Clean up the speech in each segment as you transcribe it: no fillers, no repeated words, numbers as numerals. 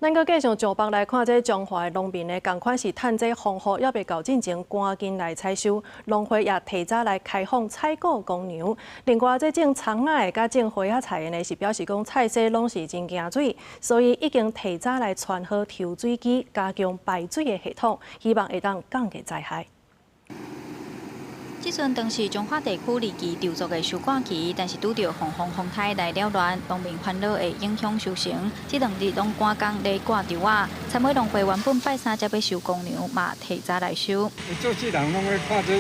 咱閣繼續上北來看，這彰化的農民呢，仝款是趁這風雨猶未到進前，趕緊來採收。農會也提早來開放採購公糧。另外，這種蔥仔的佮種花仔菜的呢，是表示講菜踅攏是真驚水，所以已經提早來傳好抽水機，加強排水的系統，希望會當降低災害。這陣當是彰化地區二季稻作的收割期，但是拄著黃風風颱來擾亂，農民煩惱會影響收成。這兩日攏趕工咧割稻仔，草莓農會原本拜三才欲收公糧，嘛提早來收。做事人攏咧看這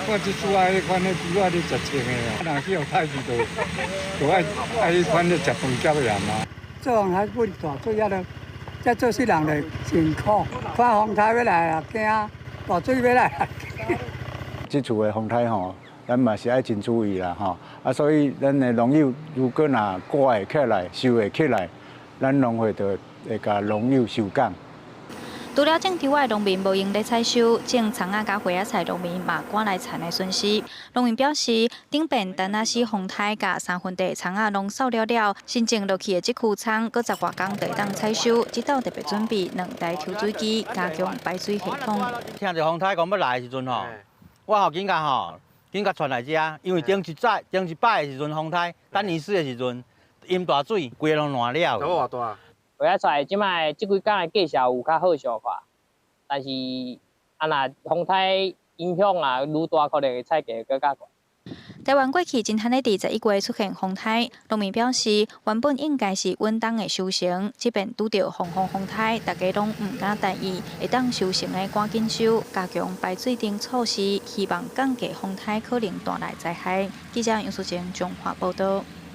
看這主愛彼款咧豬仔咧食穿的啊，若去予颱去就就愛愛彼款咧食飯夾鹽啊。做風颱本大，做遐個，這做事人就辛苦，看風颱欲來啊，驚大水欲來。這次的風颱吼，咱嘛是愛真注意啦吼。啊，所以咱的農友如果若割會起來、收會起來，咱農會就會共農友收工。除了種稻仔的農民無閒咧採收，種蔥仔佮花仔菜農民嘛趕來田的損失。農民表示，頂遍陳阿死風颱共三分地蔥仔攏掃了了，新種落去的這區蔥，閣十外工就會當採收。這道特別準備兩台抽水機，加強排水系統。聽著風颱講欲來的時陣吼，我吼緊共吼，緊共傳來遮，因為頂一擺頂一擺的時陣風颱，等年死的時陣，淹大水，規个攏爛了。偌大？花仔菜這擺這幾工的價數有較好小可，但是啊若風颱影響啊愈大，可能會菜價閣較懸。台灣過去真罕咧佇11月出現風颱，農民表示，原本應該是穩當的收成，這遍拄著黃風風颱，大家攏毋敢大意，會當收成的趕緊收，加強排水等措施，希望降低風颱可能帶來災害。記者楊淑貞彰化報導。